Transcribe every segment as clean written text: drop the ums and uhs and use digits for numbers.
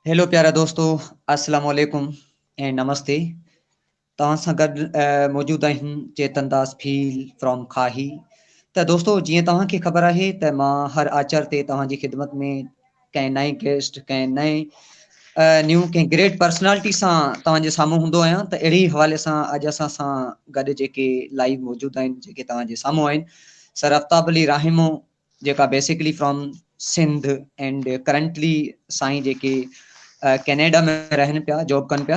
Hello پيارا دوستو السلام عليڪم ۽ نمستي توهان سان گڏ موجود آهيون چيتن داس ڀيل فرام کاهي ته دوستو جيئن توهان کي خبر آهي ته مان هر آچر تي توهان جي خدمت ۾ ڪنهن نئين گيسٽ ڪنهن نئين نيو ڪنهن گريٽ پرسنالٽي سان توهان جي سامهون هوندو آهيان ته اهڙي حوالي سان اڄ اسان سان گڏ جيڪي لائيو موجود آهن جيڪي توهان جي سامهون آهن سر آفتاب علي راهمو جيڪا basically from Sindh and currently سائين جيڪي ڪينيڊا ۾ رهن پيا جاب ڪن پيا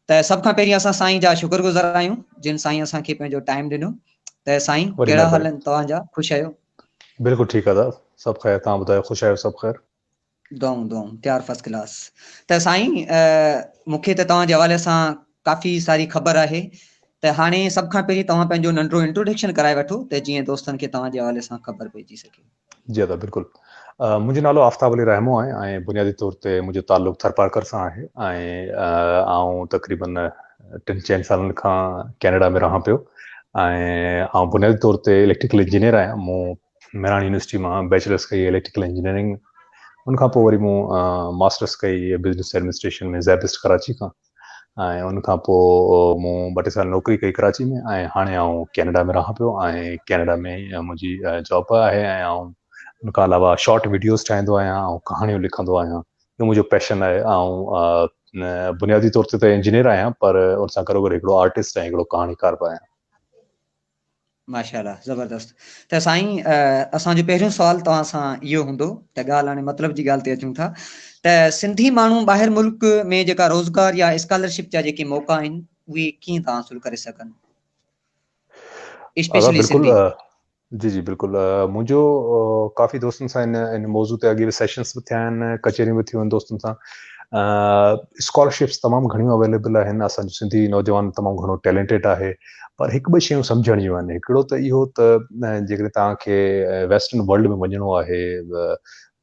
ته سڀ کان پهرين اسان سائين جا شڪر گذار آهيون جن سائين اسان کي پنهنجو ٽائيم ڏنو ته سائين ڪهڙا حال آهن توهان جا خوش آهيو؟ بلڪل ٺيڪ آ دادا سڀ خير توهان ٻڌايو خوش آهيو سڀ خير؟ دعائون دعائون تيار فرسٽ ڪلاس ته سائين مون کي ته توهان جي حوالي سان ڪافي ساري خبر آهي ته هاڻي سڀ کان پهرين توهان پنهنجو ننڍڙو انٽروڊڪشن ڪرائي وٺو ته جيئن دوستن کي توهان جي حوالي سان خبر پئجي سگهي. جي ادا بلڪل منهنجو نالو آفتاب علي رحمو آهي ۽ بنيادي طور تي منهنجو تعلق ٿرپارڪر سان آهي ۽ آئون تقريبن ٽن چئن سالن کان ڪينيڊا ۾ رهان پيو ۽ آئون بنيادي طور تي اليڪٽريڪل انجنيئر آهيان. مون مهراڻ يونيورسٽي مان بيچلرس ڪئي اليڪٽريڪل انجنيئرنگ ۾، ان کان پوء وري مون ماسٽرس ڪئي بزنس ايڊمنسٽريشن ۾ زيبسٽ ڪراچي کان ۽ ان کان پوء مون ٻه ٽي سال نوڪري ڪئي ڪراچي ۾ ۽ هاڻي آئون ڪينيڊا ۾ رهان پيو ۽ ڪينيڊا ۾ منهنجي جاب آهي ۽ آئون ان کان علاوه شارٽ وڊيوز ٺاهيندو آهيان ۽ ڪهاڻيون لکندو آهيان. اهو منهنجو پيشن آهي. آئون بنيادي طور تي ته انجنيئر آهيان پر ان سان گڏوگڏ هڪڙو آرٽسٽ ۽ هڪڙو ڪهاڻيڪار به آهيان. ماشاءالله زبردست ته سائين اسان جو پهريون سوال توهان سان اهو هوندو ته ڳالهه هاڻي مطلب جي ڳالهه تي اچون ٿا ته سنڌي ماڻهو ٻاهر ملڪ ۾ جيڪا روزگار يا اسڪالرشپ جا جيڪي موقعا آهن اهي ڪيئن ٿا حاصل ڪري سگهن اسپيشلي سنڌي؟ جي جي بلڪل منهنجو ڪافي دوستن سان ان ان موضوع تي اڳي به سيشنز به ٿيا آهن ڪچهريون به ٿيون آهن دوستن سان. اسڪالرشپس تمام گهڻيون اويليبل آهن اسان جو سنڌي نوجوان تمام گهڻو ٽيلنٽيڊ آهي پر هڪ ٻه شيون سمجهڻ جون آهن. هڪڙو ته اهو ته جيڪڏهن توهان کي ويسٽرن ورلڊ ۾ وڃڻو آهي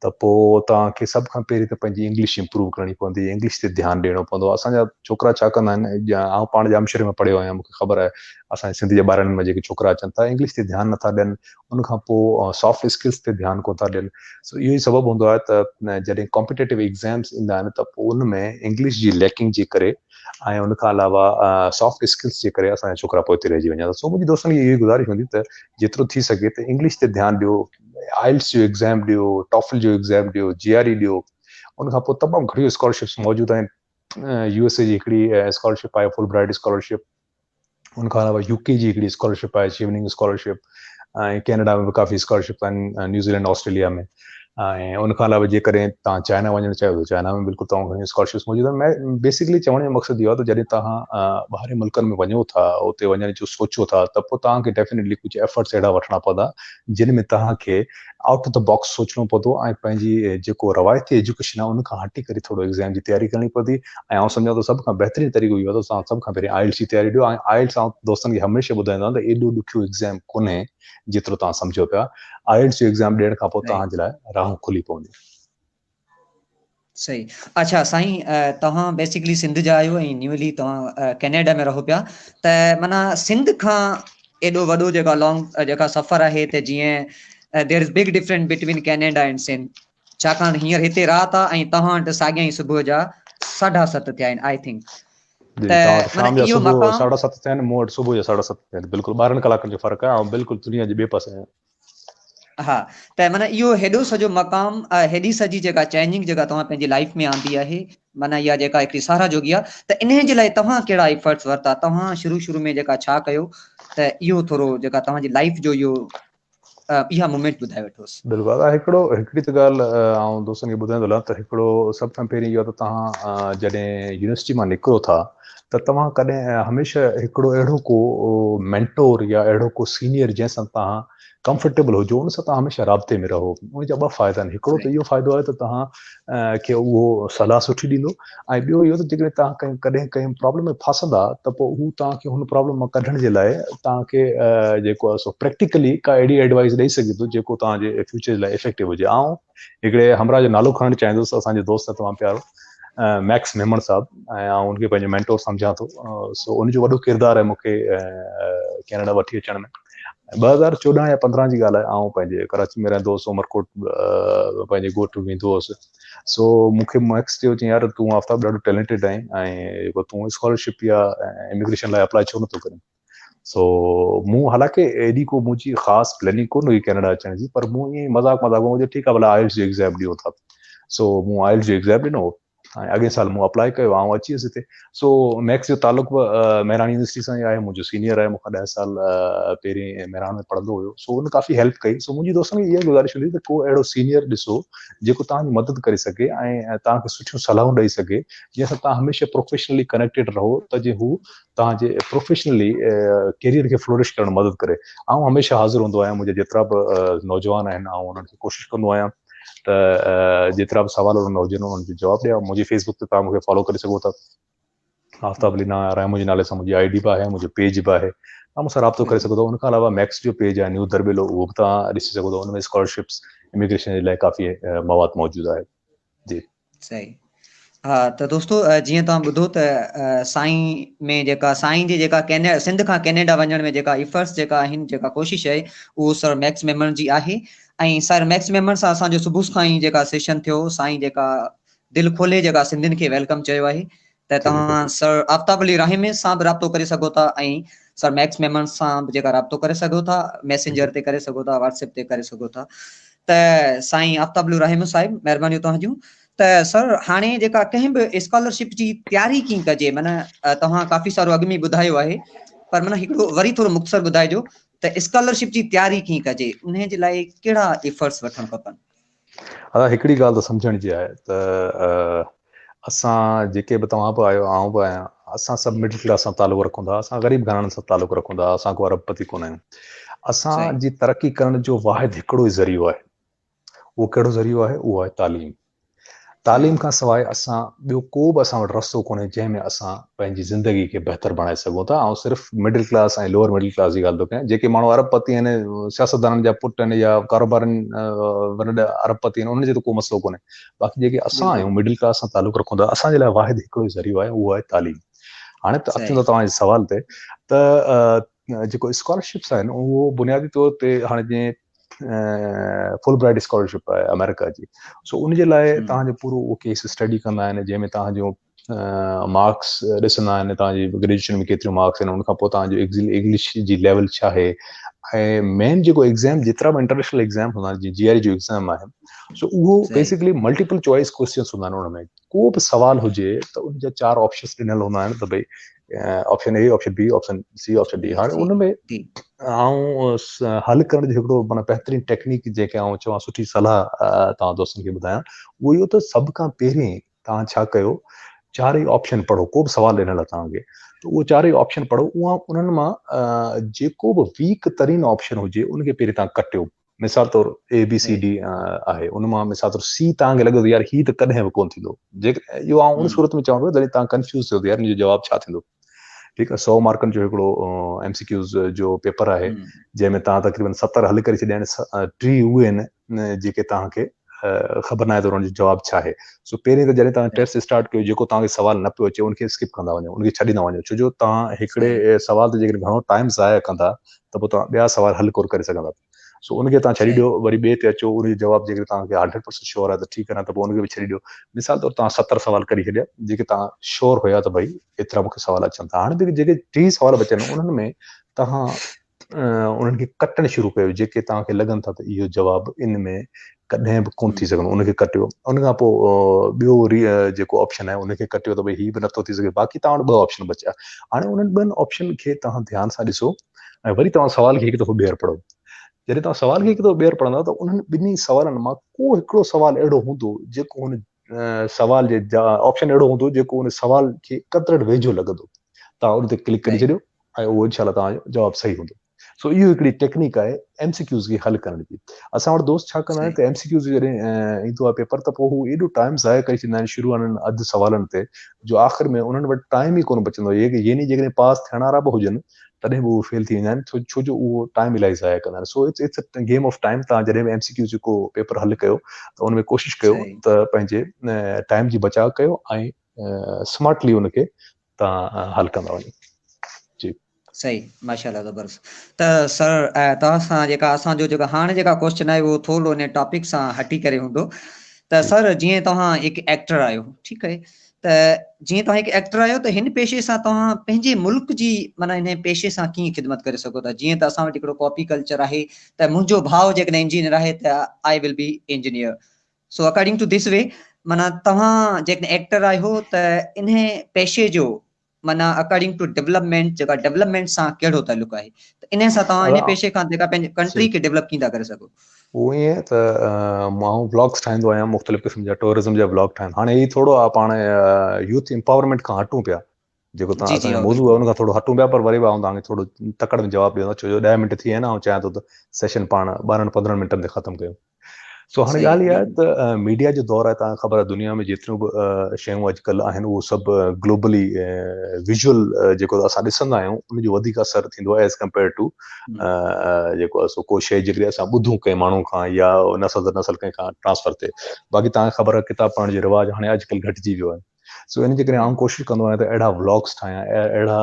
ته پوء توهان کي سڀ کان پهرين ته پنهنجي انگلش امپروو ڪرڻي پوندي، انگلش تي ڌيان ڏيڻو پوندو. اسان جا ڇوڪرا ڇا ڪندا آهن، آئون پاڻ ڄامشوري ۾ پڙهيو آهيان، مون کي خبر آهي اسان جي سنڌ جي ٻارڙن ۾ جيڪي ڇوڪرا اچن ٿا انگلش تي ڌيان نٿا ڏين، ان کان پوء سافٽ اسڪلز تي ڌيان ڪونه ٿا ڏين. سو اهو ئي سبب هوندو آهي ته جڏهن ڪامپيٽيٽو ايگزامس ايندا آهن ته پوء ان ۾ انگلش جي ليڪنگ جي ڪري ۽ ان کان علاوه سافٽ اسڪلز جي ڪري اسان جا ڇوڪرا پوئتي رهجي وڃن ٿا. سو منهنجي دوستن کي اهو ئي گذارش هوندي ته جيترو ٿي سگهي ته انگلش تي ڌيان ڏيو، آئلٽس جو ايگزام ڏيو، ٽافل جو ايگزام ڏيو، جي آر اي ڏيو. ان کان پوء تمام گهڻيون اسڪالرشپس موجود آهن. يو ايس اي جي هڪڙي اسڪالرشپ آهي فل برائيٽ اسڪالرشپ، ان کان علاوه يو ڪي جي هڪڙي اسڪالرشپ آهي چيوننگ اسڪالرشپ ۽ ڪينيڊا ۾ به ڪافي اسڪالرشپ آهن، نيوزيلينڊ آسٽريليا ۾ ۽ ان کان علاوه جيڪڏهن توهان چائنا وڃڻ چاهيو ته چائنا ۾ بلڪل تمام گهڻيون اسڪالرشپس موجود آهن. بيسڪلي چوڻ جو مقصد اهو آهي ته جڏهن توهان ٻاهرين ملڪن ۾ وڃو ٿا اتي وڃڻ جو سوچو ٿا ته پوء توهان کي ڊيفينيٽلي ڪجهه ايفرٽس اهڙا وٺڻا پوندا جن ۾ توهان کي آئوٽ آف the box سوچڻو پوندو ۽ پنهنجي جيڪو روايتي ايجوڪيشن آهي ان کان هٽي ڪري ٿورو ايگزام جي تياري ڪرڻي پوندي ۽ آئون سمجهان ٿو سڀ کان بهترين طريقو اهو آهي ته توهان سڀ کان پهرين آئلٽس جي تياري ڏيو ۽ آئلٽس آئون دوستن کي هميشه ٻڌائيندو آهيان ته ايڏو ڏکيو ايگزام ڪونهي جيترو توهان سمجهو پيا. آئلٽس جو ايگزام ڏيڻ کان پوء توهان جي لاء راهون کلي پونديون. صحيح. اڇا سائين توهان بيسيڪلي سنڌ جا آهيو ۽ نيولي توهان ڪينيڊا ۾ رهو پيا ته معنيٰ سنڌ کان ايڏو وڏو جيڪا لانگ جيڪا سفر آهي ته جيئن there is big different between Canada and Sindh ڇاڪاڻ هينئر هتي رات آ ۽ توهان وٽ ساڳيا ئي صبح جا ساڍا ست ٿيا آهن I think جي توهان وٽ شام جا صبح ساڍا ست ٿيا آهن مون وٽ صبح جا ساڍا ست ٿيا آهن بلڪل 12 ڪلاڪن جو فرق آهي آئون بلڪل دنيا جي ٻئي پاسي آهيان. ها ته معنيٰ اهو هيڏو سڄو مقام هيڏي سڄي جيڪا چينجنگ جيڪا توهان پنهنجي لائيف ۾ آندي آهي معنيٰ اها جيڪا هڪڙي ساراهه جوڳي آهي ته انهي جي لاء توهان ڪهڙا ايفرٽس ورتا توهان شروع شروع ۾ جيڪا ڇا ڪيو ته اهو ٿورو جيڪا توهان جي لائيف جو اهو اها مومينٽ ٻڌائي وٺوس. بلڪل ادا هڪڙو هڪڙي ته ڳالهه آئون دوستن کي ٻڌائيندو هلان ته هڪڙو سڀ کان پهرين اهو ته توهان جڏهن يونيورسٽي مان نڪرو ٿا ته توهان ڪڏهن هميشه هڪڙو اهڙو ڪو مينٽور يا اهڙو ڪو سينيئر جنهن سان توهان ڪمفرٽيبل هجو ان سان توهان هميشه رابطي ۾ رهو ان جا ٻه فائدا آهن هڪڙو ته اهو فائدو آهي ته توهان کي اهو صلاح سٺي ڏيندو ۽ ٻيو اهو ته جيڪڏهن توهان ڪنهن ڪڏهن ڪنهن پرابلم ۾ ڦاسندا ته پوء هو توهان کي هن پرابلم مان ڪڍڻ جي لاء توهان کي جيڪو آهي سو پريڪٽيڪلي ڪا اهڙي ايڊوائس ڏئي سگهي ٿو جيڪو توهان جي فيوچر جي لاء افيڪٽو هجي. آئون هڪڙي همراهه جو نالو کڻڻ چاهيندس اسان جو دوست آهي تمام پيارو ميڪس ميمڻ صاحب ۽ آئون ان کي پنهنجو مينٽور سمجهان ٿو سو ان جو وڏو ڪردار آهي مون کي ڪينيڊا وٺي اچڻ ۾ ۽ 2014 يا 15 جي ڳالهه آهي آئون پنهنجي ڪراچي ۾ رهندو هوس عمرڪوٽ پنهنجي ڳوٺ ويندو هوس سو مون کي ميڪس چيو چيائين يار تون آفتاب ڏاڍو ٽيلنٽيڊ آهين ۽ جيڪو تون اسڪالرشپ يا اميگريشن لاء اپلاء ڇو نٿو ڪرين سو مون حالانڪه ايڏي ڪو منهنجي خاص پلاننگ ڪونه هئي ڪينيڊا اچڻ جي پر مون ائين مذاق مذاق ۾ چيو ٺيڪ آهي ڀلا آئلس جو ايگزام ڏيون ٿا سو مون آئلس جو ايگزام ڏنو ۽ اڳئين سال مون اپلاء ڪيو آئون اچي ويس هتي سو ميڪس جو تعلق به مهراڻ يونيورسٽي سان ئي آهي منهنجو سينيئر آهي مون کان 10 سال پهرين مهراڻ ۾ پڙهندو هيو سو ان ڪافي هيلپ ڪئي سو منهنجي دوستن کي اها گذارش هوندي ته ڪو اهڙو سينيئر ڏسو جيڪو توهان جي مدد ڪري سگهي ۽ توهان کي سٺيون صلاحون ڏئي سگهي جنهن سان توهان هميشه پروفيشنلي ڪنيڪٽيڊ رهو ته جيئن هو توهان جي پروفيشنلي ڪيريئر کي فلورش ڪرڻ مدد ڪري. آئون هميشه حاضر هوندو آهيان منهنجا جيترا به نوجوان آهن آئون انهن کي ڪوشش ڪندو آهيان ته جيترا به سوال انهن هجن انهن جو جواب ڏيان منهنجي فيس بڪ تي توهان مونکي فالو ڪري سگهو ٿا آفتاب علي راهمون جي نالي سان منهنجي I D به آهي منهنجو پيج به آهي توهان مون سان رابطو ڪري سگهو ٿا ان کان علاوه ميڪس جو پيج آهي نيو درٻيلو اهو به توهان ڏسي سگهو ٿا ان ۾ اسڪالرشپس اميگريشن جي لاء ڪافي مواد موجود آهي جي صحيح ها ته دوستو جيئن توهان ٻڌو ته سائين ۾ جيڪا سائين جي جيڪا ڪينيڊا سنڌ کان ڪينيڊا وڃڻ ۾ جيڪا ايفرٽس جيڪا آهن جيڪا ڪوشش آهي اهو سر ميڪس ميمڻ جي آهي ۽ سر ميڪس ميمڻ سان اسان جو صبح کان ئي جيڪا سيشن ٿيو سائين جيڪا دل کولي جيڪا سنڌين کي welcome چيو آهي ته توهان سر آفتاب علي راهمي سان به رابطو ڪري سگهو ٿا ۽ سر ميڪس ميمڻ سان به جيڪا رابطو ڪري سگهو ٿا ميسينجر تي ڪري سگهو ٿا واٽس ايپ تي ڪري سگهو ٿا ته سائين آفتاب علي راهمي صاحب مهربانيون توهان جون ته سر هاڻي جيڪا ڪنهن به اسڪالرشپ جي تياري ڪيئن ڪجي معنی توهان ڪافي سارو اڳ ۾ ٻڌايو آهي پر معنی هڪڙو وري ٿورو مختصر ٻڌائجو ته اسڪالرشپ جي تياري ڪيئن ڪجي انهي جي لاء ڪهڙا ايفرٽس وٺڻ کپن. ادا هڪڙي ڳالهه ته سمجهڻ جي آهي ته اسان جيڪي به توهان به آهيو آئون به آهيان اسان سڀ مڊل ڪلاس سان تعلق رکون ٿا اسان غريب گهراڻن سان تعلق رکون ٿا اسان ڪو ارب پتي ڪونه آهيون اسان جي ترقي ڪرڻ جو واحد هڪڙو ئي ذريعو آهي اهو ڪهڙو ذريعو آهي اهو آهي تعليم تعليم کان سواء اسان ٻيو ڪو به اسان وٽ رستو ڪونهي جنهن ۾ اسان پنهنجي زندگي کي بهتر بڻائي سگهون ٿا آئون صرف middle class ۽ lower middle class جي ڳالهه ٿو ڪيان جيڪي ماڻهو ارب پتي آهن سياستدانن جا پٽ آهن يا ڪاروبارن وڏا ارب پتي آهن انهن جو ته ڪو مسئلو ڪونهي باقي جيڪي اسان آهيون مڊل ڪلاس سان تعلق رکون ٿا اسان جي لاء واحد هڪڙو ئي ذريعو آهي اهو آهي تعليم هاڻي ته اچون ٿا توهان جي سوال تي ته جيڪو اسڪالرشپس آهن اهو بنيادي طور تي هاڻي جيئن فل برائيٽ اسڪالرشپ آهي آمريڪا جي سو ان جي لاء توهان جو پورو اهو ڪيس اسٽڊي ڪندا آهن جنهن ۾ توهان جو مارڪس ڏسندا آهن توهان جي گريجوئيشن ۾ ڪيتريون مارڪس آهن ان کان پوء توهان جو انگلش جي ليول ڇا آهي ۽ مين جيڪو ايگزام جيترا به انٽرنيشنل ايگزام هوندا آهن جي آر اي جو ايگزام آهي سو اهو بيسڪلي ملٽيپل چوائس ڪويشچنس هوندا آهن ان ۾ ڪو به سوال هجي ته ان جا چار آپشنس ڏنل هوندا آهن ته ڀئي option A option B option C option D هاڻي ان ۾ آئون حل ڪرڻ جو هڪڙو معنيٰ بهترين ٽيڪنيڪ جنهن کي آئون چوان سٺي صلاح توهان دوستن کي ٻڌايان اهو اهو ته سڀ کان پهرين توهان ڇا ڪيو چارئي آپشن پڙهو ڪو به سوال ڏنل آهي توهان کي ته اهو چارئي آپشن پڙهو اها انهن مان جيڪو به ويڪ ترين آپشن هجي ان کي پهرين توهان ڪٽيو مثال طور اي بي سي ڊي آهي ان مان مثال طور سي توهان کي لڳي ٿو يار هي ته ڪڏهن به ڪونه ٿيندو جيڪڏهن اهو آئون ان صورت ۾ چوان پيو جڏهن توهان ڪنفيوز ٿيو ته يار ان جو جواب ڇا ٿيندو ٺيڪ آهي 100 مارڪن جو هڪڙو ايم سي ڪيوز جو پيپر آهي جنهن ۾ توهان تقريبن 70 حل ڪري ڇڏيا آهن 30 اهي آهن جيڪي توهان کي خبر ناهي ته انهن جو جواب ڇا آهي سو پهرين ته جڏهن توهان ٽيسٽ اسٽارٽ ڪيو جيڪو توهان کي سوال نه پيو اچي ان کي اسڪپ ڪندا وڃو ان کي ڇڏيندا وڃو ڇو جو توهان هڪڙي سوال تي جيڪڏهن گهڻو ٽائيم ضايع ڪندا ته پوء توهان ٻيا سوال حل ڪونه ڪري سگهندا سو ان کي توهان ڇڏي ڏيو وري ٻئي تي اچو ان جو جواب جيڪڏهن توهان کي 100% شور آهي ته ٺيڪ آهي نه ته پوء ان کي به ڇڏي ڏيو مثال طور توهان 70 سوال ڪري ڇڏيا جيڪي توهان شور هيا ته ڀئي ايترا مون کي سوال اچن ٿا هاڻي جيڪي 30 سوال بچن انهن ۾ توهان انهن کي ڪٽڻ شروع ڪيو جيڪي توهان کي لڳن ٿا ته اهو جواب ان ۾ ڪڏهن به ڪونه ٿي سگهندو ان کي ڪٽيو ان کان پوء ٻيو وري جيڪو آپشن آهي ان کي ڪٽيو ته ڀئي هي به نٿو ٿي سگهي باقي توهان وٽ ٻه آپشن بچيا هاڻي انهن ٻن آپشن کي توهان ڌيان سان ڏسو ۽ وري توهان سوال کي هڪ دفعو ٻيهر پڙهو جڏهن توهان سوال کي هڪ دفعو ٻيهر پڙهندا ته انهن ٻنهي سوالن مان ڪو هڪڙو سوال اهڙو هوندو جيڪو هن سوال جي آپشن اهڙو هوندو جيڪو ان سوال کي قدرن ويجهو لڳندو توهان ان تي ڪلڪ ڪري ڇڏيو ۽ اهو انشاء الله توهان جو جواب صحيح هوندو سو اهو هڪڙي ٽيڪنيڪ آهي ايم سي ڪيوز کي حل ڪرڻ جي اسان وٽ دوست ڇا ڪندا آهن ته ايم سي ڪيوز جڏهن ايندو آهي پيپر ته پوء هو ايڏو ٽائيم ضايع ڪري ڇڏيندا آهن شروع انهن اڌ سوالن تي جو آخر ۾ انهن وٽ ٽائيم ئي ڪونه بچندو آهي يعني جيڪڏهن پاس ٿيڻ وارا به هجن تڏهن به اهي فيل ٿي ويندا آهن ڇو ڇو جو اهو ٽائيم الاهي ضايع ڪندا آهن so it's it's a game of time توهان جڏهن به ايم سي ڪيوز جو ڪو پيپر حل ڪيو ته ان ۾ ڪوشش ڪيو ته پنهنجي ٽائيم جي بچاء ڪيو ۽ سمارٽلي ان کي توهان حل ڪندا وڃو جي. صحيح ماشاءالله زبردست ته سر توهان سان جيڪا اسان جو جيڪا هاڻ جيڪا ڪوشچن آهي اهو ٿورو ان ٽاپڪ سان هٽي ڪري هوندو ته سر جيئن توهان هڪ ايڪٽر آهيو ٺيڪ آهي ته جيئن توهان هڪ ايڪٽر آهيو ته هن پيشي سان توهان پنهنجي ملڪ جي معنيٰ هن پيشي سان ڪيئن خدمت ڪري سگهو ٿا جيئن ته اسان وٽ هڪڙو ڪاپي ڪلچر آهي ته منهنجو ڀاء جيڪڏهن انجنيئر آهي ته I will be engineer so according to this way معنيٰ توهان جيڪڏهن ايڪٽر آهيو ته انهي پيشي جو معنيٰ اڪارڊنگ ٽو ڊولپمينٽ جيڪا ڊولپمينٽ سان ڪهڙو تعلق آهي ته انهي سان توهان انهي پيشي کان جيڪا پنهنجي ڪنٽري کي ڊولپ ڪيئن ٿا ڪري سگهو. هو ائين ته آئون ولاگس ٺاهيندو آهيان مختلف قسم جا ٽوئرزم جا ولاگ ٺاهيان هاڻي هي ٿورو آ پاڻ يوٿ امپاورمينٽ کان هٽون پيا جيڪو تان اسان جو موضوع آهي ان کان ٿورو هٽون پيا پر وري به آئون توهان کي ٿورو تڪڙ ۾ جواب ڏيندو ڇو جو 10 منٽ ٿي ويا آهن آئون چاهيان ٿو ته سيشن پاڻ 12 15 منٽن تي ختم ڪيون سو هاڻي ڳالهه اها آهي ته ميڊيا جو دور آهي توهان کي خبر آهي دنيا ۾ جيتريون به شيون اڄڪلهه آهن اهو سڀ گلوبلي ويزوئل جيڪو اسان ڏسندا آهيون ان جو وڌيڪ اثر ٿيندو آهي ايز ڪمپيئر ٽو جيڪو آهي سو ڪو شيء جيڪڏهن اسان ٻڌون ڪنهن ماڻهو کان يا نسل در نسل ڪنهن کان ٽرانسفر ٿئي باقي توهان کي خبر آهي ڪتاب پڙهڻ جو رواج هاڻي اڄڪلهه گهٽجي ويو آهي سو ان جي ڪري آئون ڪوشش ڪندو آهيان ته اهڙا ولاگس ٺاهيان اهڙا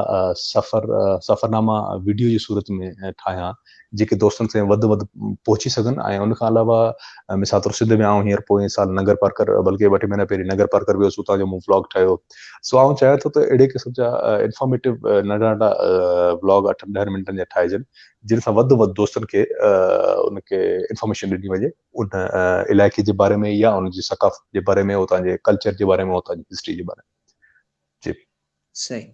سفر سفرناما ويڊيو جي صورت ۾ ٺاهيان جيڪي دوستن تائين وڌ وڌ پهچي سگهن ۽ ان کان علاوه مثال طور سنڌ ۾ آئون هينئر پوئين سال ننگر پارڪر بلڪه ٻه ٽي مهينا پهرين ننگر پارڪر ويو هوس اتان جو مون ولاگ ٺاهيو سو آئون چاهيان ٿو ته اهڙي قسم جا انفارميٽو ننڍا ننڍا ولاگ اٺن ڏهن منٽن جا ٺاهجن جن سان وڌ وڌ دوستن کي ان کي انفارميشن ڏني وڃي ان علائقي جي باري ۾ يا ان جي ثقافت جي باري ۾ اتان جي ڪلچر جي باري ۾ اتان جي هسٽري جي باري ۾ جي. صحيح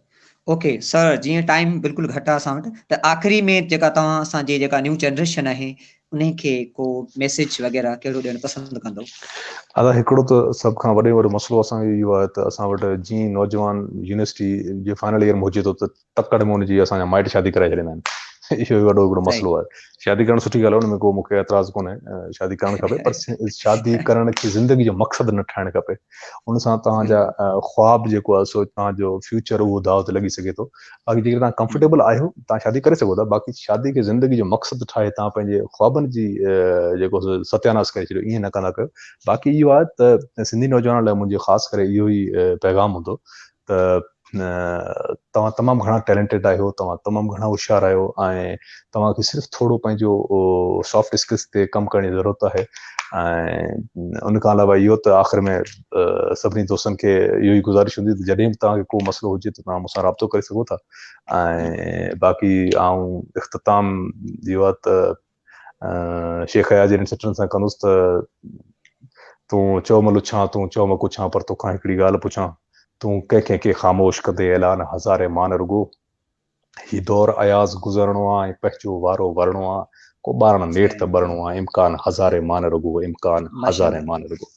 اوڪي سر جيئن ٽائيم بلڪل گهٽ آ اسان وٽ ته آخري ۾ جيڪا توهان اسان جي جيڪا نيو جنريشن آهي انهي کي ڪو ميسيج وغيره ڪهڙو ڏيڻ پسند ڪندو. ادا هڪڙو ته سڀ کان وڏي ۾ وڏو مسئلو اسان جو اهو آهي ته اسان وٽ جيئن نوجوان يونيورسٽي جي فائنل ايئر ۾ هجي ٿو ته تڪڙ ۾ ان جي اسان جا مائٽ شادي ڪرائي ڇڏيندا آهن اهو وڏو هڪڙو مسئلو آهي شادي ڪرڻ سٺي ڳالهه آهي ان ۾ ڪو مونکي اعتراض ڪونهي شادي ڪرڻ کپي پر شادي ڪرڻ کي زندگي جو مقصد نه ٺاهڻ کپي ان سان توهان جا خواب جيڪو آهي سو توهان جو فيوچر اهو داء تي لڳي سگهي ٿو باقي جيڪڏهن توهان ڪمفرٽيبل آهيو توهان شادي ڪري سگهو ٿا باقي شادي کي زندگي جو مقصد ٺاهي توهان پنهنجي خوابن جي جيڪو ستياناس ڪري ڇڏيو ائين نه ڪندا ڪيو باقي اهو آهي ته سنڌي نوجوانن لاء منهنجي خاص ڪري اهو ئي پيغام هوندو ته توهان تمام گهڻا ٽيلنٽيڊ آهيو توهان تمام گهڻا هوشيار آهيو ۽ توهان کي صرف ٿورو پنهنجو سافٽ اسڪلس تي ڪم ڪرڻ جي ضرورت آهي ۽ ان کان علاوه اهو ته آخر ۾ سڀني دوستن کي اهو ئي گذارش هوندي ته جڏهن به توهان کي ڪو مسئلو هجي ته توهان مون سان رابطو ڪري سگهو ٿا ۽ باقي آئون اختتام اهو آهي ته شيخ اياز جي انهن سٽن سان ڪندس ته تون چئو م لڇان تون چئو م ڪڇان پر توکان هڪڙي ڳالهه پڇان تون ڪنهن کي ڪي خاموش ڪندي اعلان هزارين مان رڳو هي دور اياز گذرڻو آ ۽ پنهنجو وارو ورڻو آ ڪو ٻارڻ نيٺ ته ٻرڻو آ امڪان هزارين مان رڳو امڪان هزارين مان رڳو.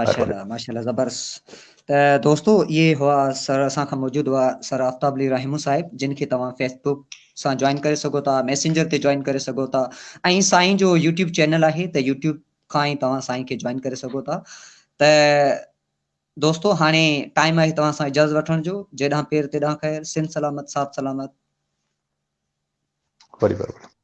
ماشاءالله ماشاءالله زبرست ته دوستو اهي هئا سر اسان کان موجود هئا سر آفتاب علي راهمون صاحب جن کي توهان فيسبوڪ سان جوائن ڪري سگهو ٿا ميسينجر تي جوائن ڪري سگهو ٿا ۽ سائين جو يوٽيوب چينل آهي ته يوٽيوب کان ئي توهان سائين کي جوائن ڪري سگهو ٿا ته دوستو هاڻي ٽائيم آهي توهان سان اجازت وٺڻ جو جيڏانهن پير تيڏانهن خير سنڌ سلامت ساٿ سلامت. وري برابر.